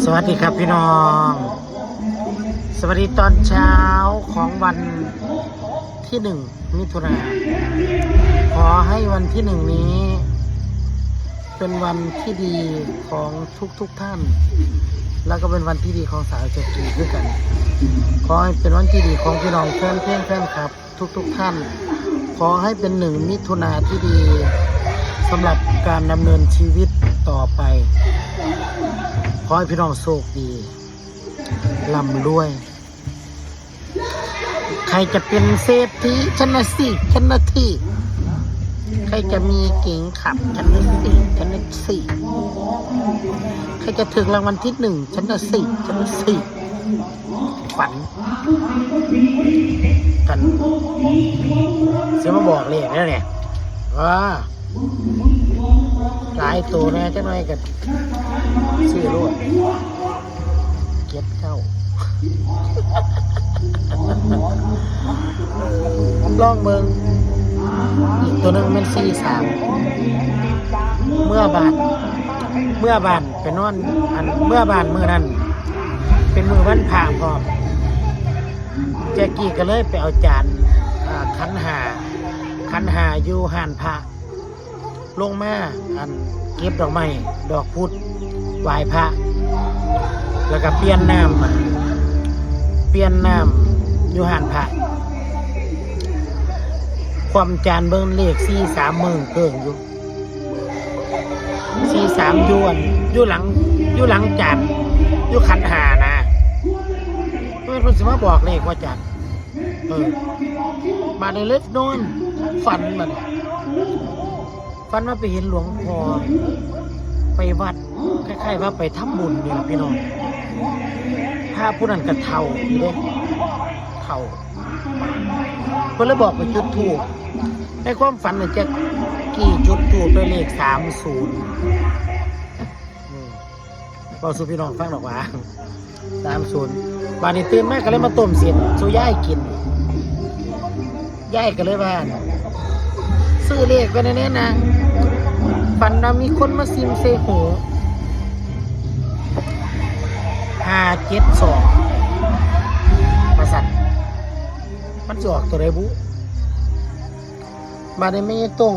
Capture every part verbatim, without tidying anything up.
สวัสดีครับพี่น้อง สวัสดีตอนเช้าของวันที่หนึ่งมิถุนา ขอให้วันที่หนึ่งนี้ เป็นวันที่ดีของทุกๆท่าน แล้วก็เป็นวันที่ดีของสาวแจ็กกี้ด้วยกัน ขอให้เป็นวันที่ดีของพี่น้องแฟนเพลงแฟนคลับ ทุกๆท่าน ขอให้เป็นหนึ่งมิถุนาที่ดีสำหรับการดำเนินชีวิตต่อไป ขอให้พี่น้องโชคดีร่ำรวย ใครจะเป็นเศรษฐีชนะสิชนะทีใครจะมีเก๋งขับชนะสิชนะสิใครจะถึงรางวัลที่หนึ่งชนะสิชนะสิฝันกันเสียมาบอกเลขแล้วเนี่ยว่าหลายตัวแน่จังหน่อยกันซื้อรถเก็บเก้า ลองเบิ่งอีกตัวหนึ่งเป็นสี่สามเมื่อบ้านเมื่อบ้านไปนอนอันเมื่อบ้านมื้อนั้น เป็นมื้อวันพระพร้อมแจ็กกี้ก็เลยไปเอาจานอ่าขันห้าขันห้าอยู่ห้านพระ ลงมาอันเก็บดอกไม้ดอกพุดไหว้พระ แล้วก็เปลี่ยนน้ำอะเปลี่ยนน้ำอยู่ห้านพระความจานเบิ่งเลขสี่สามมือเกิงอยู่สี่สามยวนอยู่หลังอยู่หลังจานอยู่ขันห้านะเพื่อนเพิ่นสิมาบอกเลขว่าจานเออมาในเล็บนอนฝันมัน ฝันว่าไปเห็นหลวงพ่อไปวัดคล้ายๆว่าไปทำบุญนี่แหละพี่น้องพระผู้นั้นก็เฒ่าอยู่เด้เฒ่าเพิ่นเลยบอกไปจุดธูปในความฝันน่ะแจ็กกี้จุดธูปได้เลขสามศูนย์อืมเว้าสู่พี่น้องฟังดอกว่า สามศูนย์บาดนี้ตื่นมาก็เลยมาต้มเส้นสู่ยายกิน ยายก็เลยว่า ซื้อเลขไว้แน่ๆนะฝันว่ามีคนมาซิมใส่หูห้าเจ็ดสองมาสั่นมันจะออกตัวใดบุบาดนี้ไม่ตรง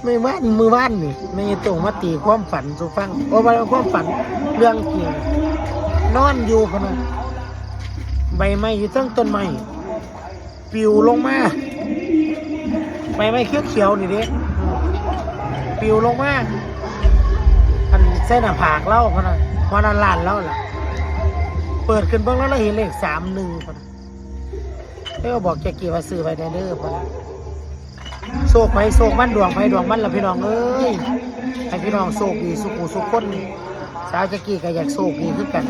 ไม่ว่านมือว่านนี่ไม่ตรงมาตีความฝันสู่ฟังโอ้ว่าความฝันเรื่องจริงนอนอยู่พะนะใบไม้อยู่เทั้งต้นไม้ปลิวลงมาใบไม้เขียวๆนี่เด้ปลิวลงมาอันใส่หน้าผากเราพะนะพอนั้นล้านแล้วล่ะเปิดขึ้นเบิ่งแล้วเราเห็นเลขสามหนึ่งพะนะเอ้ยบอกแกกี่ว่าซื้อไปแน่เด้อพะนะ โชคไผโชคมันดวงไผดวงมันล่ะพี่น้องเอ้ยให้พี่น้องโชคดีสุขูสุขคนสาวแจ๊กกี้ก็อยากโชคดีคือกัน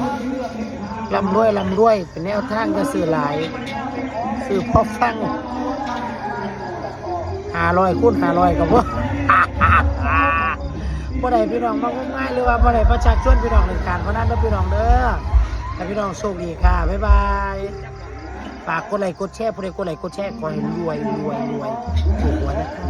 ร่ำรวยร่ำรวยเป็นแนวทางก็ซื้อหลายซื้อพอฟังห้าร้อยคูณห้าร้อยก็บ่บ่ได้พี่น้องมางมงายหรือว่าบ่ได้ประชาชนพี่น้องเล่นการพนันเด้อพี่น้องเด้อให้พี่น้องโชคดีค่ะบ๊ายบาย ฝากกดไลค์กดแชร์ผู้ใดกดไลค์กดแชร์ขอให้รวยรวยรวยถูกหวยนะครับ